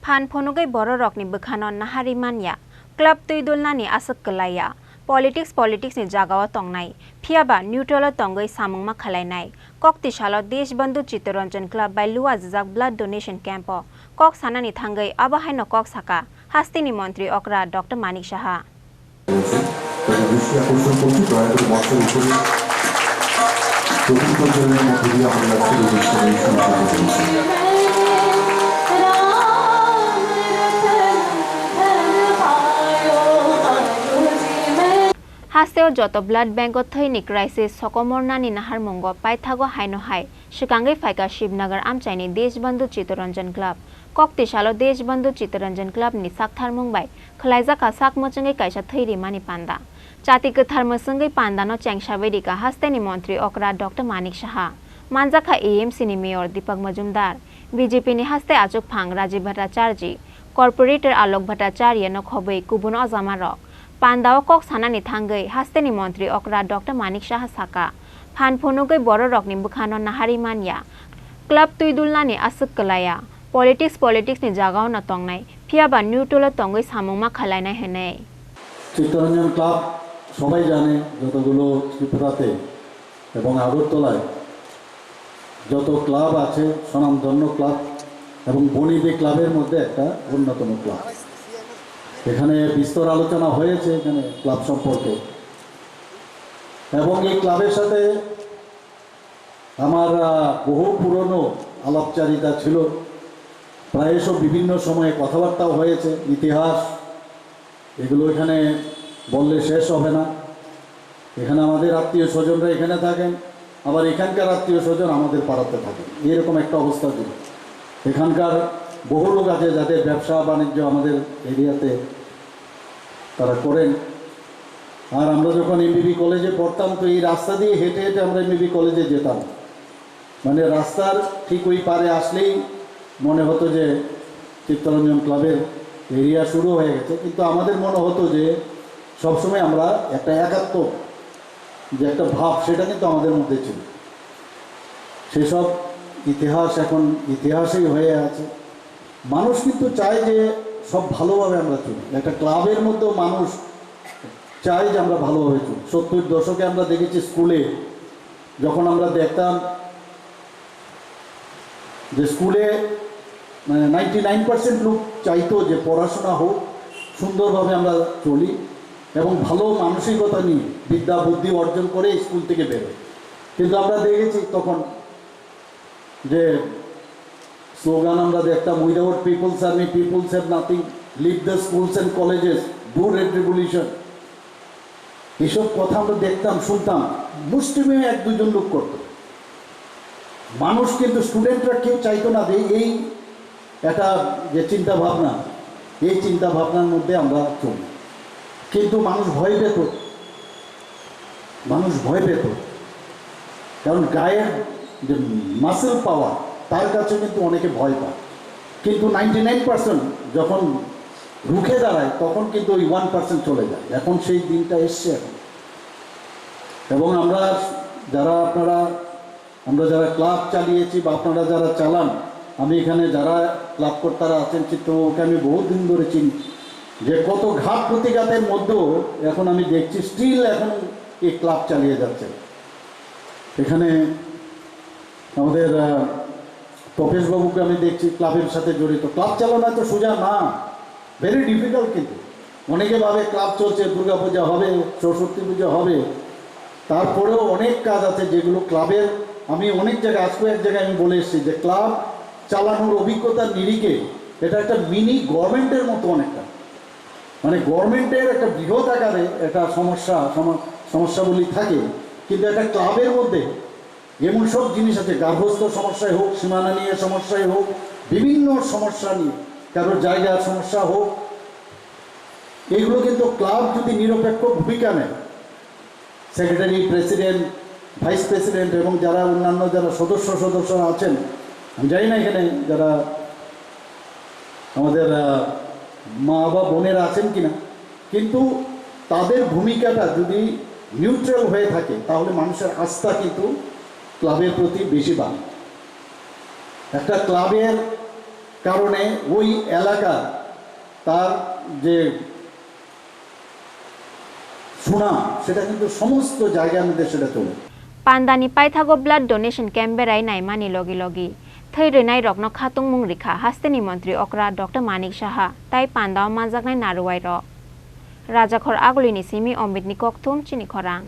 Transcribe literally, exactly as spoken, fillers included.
Phan phunugwi bororokni bwkhano naharwi manya, club twi dulnani aswk kwlaiya, politics politicsni jagao tongnai, phiyaba neutral-o tongwi samung ma khwlainai, kok tisalo Desh Bandhu Chittaranjan Club bai luajijak blood donation camp-o kok sanani thangwi abo haino kok saka hasteni montri okra Doctor Manik Saha. রয়েছে। তাকে দৃষ্টি আকর্ষণ করছি দয়া করে মঞ্চের উপরে প্রদীপ প্রজ্বলনের মধ্য দিয়ে আমাদের আজকের অনুষ্ঠানের শুভ সূচনা করছি। Hasteo joto blood bank-o thwini crisis sokomornani naharmungo paithago haino hai swkangwi phaikha Shibnagar amchaini Desh Bandhu Chittaranjan Club. Kok tisalo Desh Bandhu Chittaranjan Club ni saktharmung bai khwlaijak kha sak muchungwi kaisa thwi rimani panda. Chati kwthar mwswngwi pandano chengsawi rikha hasteni montri okra Doctor Manik Saha. Manjakha A M C ni mayor Deepak Majumdar, B J P ni haste achukphang Rajiv Bhattacharjee, corporator Alok Bhattacharya no khobwi kubun ojamarok. Pandao kok sanani thangwi hasteni montri okra Doctor Manik Saha saka, phan phunugwi bororokni bwkhano naharwi manya. Club twi dulnani aswk kwlaiya, politics politicsni jagao no tongnai, phiyaba neutral-o tongwi samung ma khwlainai hwnwi. Chittaranjan club সবাই জানে, যতগুলো ত্রিপুরাতে এবং আগরতলায় যত ক্লাব আছে, স্বনামধন্য ক্লাব এবং বনিদি ক্লাবের মধ্যে একটা অন্যতম ক্লাব। এখানে বিস্তর আলোচনা হয়েছে এখানে ক্লাব সম্পর্কে, এবং এই ক্লাবের সাথে আমার, আহ, বহু পুরনো আলাপচারিতা ছিল। প্রায়শ বিভিন্ন সময়ে কথাবার্তাও হয়েছে, ইতিহাস, এগুলো এখানে বললে শেষ হবে না। এখানে আমাদের আত্মীয় স্বজনরা এখানে থাকেন, আবার এখানকার আত্মীয় স্বজন আমাদের পাড়াতে থাকেন, এরকম একটা অবস্থা ছিল। এখানকার বহু লোক আছে যাদের ব্যবসা বাণিজ্য আমাদের এরিয়াতে তারা করেন। আর আমরা যখন এমবিবি কলেজে পড়তাম, তো এই রাস্তা দিয়ে হেঁটে হেঁটে আমরা এমবিবি কলেজে যেতাম। মানে, রাস্তার ঠিক ওই পারে আসলেই মনে হতো যে চিত্তরঞ্জন ক্লাবের এরিয়া শুরু হয়ে গেছে, কিন্তু আমাদের মনে হতো যে সবসময় আমরা একটা একাত্ম, যে একটা ভাব, সেটা কিন্তু আমাদের মধ্যে ছিল। সেসব ইতিহাস এখন ইতিহাসেই হয়ে আছে। মানুষ কিন্তু চায় যে সব ভালোভাবে আমরা চলি। একটা ক্লাবের মধ্যেও মানুষ চায় যে আমরা ভালোভাবে চলি। সত্তর দশকে আমরা দেখেছি স্কুলে, যখন আমরা দেখতাম যে স্কুলে, মানে, নাইনটি নাইন পার্সেন্ট লোক চাইতো যে পড়াশোনা হোক, সুন্দরভাবে আমরা চলি এবং ভালো মানসিকতা নিয়ে বিদ্যা বুদ্ধি অর্জন করে স্কুল থেকে বেরোয়। কিন্তু আমরা দেখেছি তখন যে স্লোগান আমরা দেখতাম, "Without people's army, people's have nothing, leave the schools and colleges, do red revolution।" এইসব কথা আমরা দেখতাম, শুনতাম, মুষ্টিমেয় এক দুজন লোক করতো। মানুষ কিন্তু, স্টুডেন্টরা কেউ চাইতো না যে এই একটা যে চিন্তা ভাবনা, এই চিন্তা ভাবনার মধ্যে আমরা চলি। কিন্তু মানুষ ভয় পেত, মানুষ ভয় পেত, কারণ গায়ের যে মাসল পাওয়ার, তার কাছে কিন্তু অনেকে ভয় পায়। কিন্তু নাইনটি নাইন পার্সেন্ট যখন রুখে দাঁড়ায়, তখন কিন্তু ওই ওয়ান পার্সেন্ট চলে যায়। এখন সেই দিনটা এসছে এখন। এবং আমরা যারা, আপনারা, আমরা যারা ক্লাব চালিয়েছি বা আপনারা যারা চালান, আমি এখানে যারা ক্লাব কর্তারা আছেন, চিত্তবাবুকে আমি বহুত দিন ধরে চিনি, যে কত ঘাত প্রতিঘাতের মধ্যেও এখন আমি দেখছি, স্টিল এখন এই ক্লাব চালিয়ে যাচ্ছে। এখানে আমাদের, আহ, তপেশবাবুকে আমি দেখছি ক্লাবের সাথে জড়িত। ক্লাব চালানো এত সোজা না, ভেরি ডিফিকাল্ট। কিন্তু অনেকে ভাবে ক্লাব চলছে, দুর্গা পূজা হবে, সরস্বতী পূজা হবে, তারপরেও অনেক কাজ আছে যেগুলো ক্লাবের, আমি অনেক জায়গায়, আজকেও এক জায়গায় আমি বলে এসেছি যে ক্লাব চালানোর অভিজ্ঞতার নিরিখে এটা একটা মিনি গভর্নমেন্টের মতো অনেকটা, মানে, গভর্নমেন্টের একটা বৃহৎ আকারে একটা সমস্যা, সম-, সমস্যাবলী থাকে, কিন্তু একটা ক্লাবের মধ্যে এমন সব জিনিস আছে, গার্হস্থ্য সমস্যাই হোক, সীমানা নিয়ে সমস্যাই হোক, বিভিন্ন সমস্যা নিয়ে, কারোর জায়গার সমস্যা হোক, এগুলো কিন্তু ক্লাব যদি নিরপেক্ষ ভূমিকা নেয়, সেক্রেটারি, প্রেসিডেন্ট, ভাইস প্রেসিডেন্ট এবং যারা অন্যান্য যারা সদস্য সদস্যরা আছেন, আমি জানি না এখানে যারা আমাদের, আহ, মা বা বোনেরা আছেন কিনা, কিন্তু তাদের ভূমিকাটা যদি নিউট্রাল হয়ে থাকে, তাহলে মানুষের আস্থা কিন্তু ক্লাবের প্রতি বেশি বাড়ে। একটা ক্লাবের কারণে ওই এলাকার তার যে সুনাম, সেটা কিন্তু সমস্ত জায়গার মধ্যে সেটা তুলে। Pandani paithago blood donation camp berai naimani logi logi thwi rwnairokno khatungmung rikha hasteni montri okra Doctor Manik Saha tai pandao manjaknai naruwairok. Rajakhor Agulini simi Omitni kokthum chini khorang.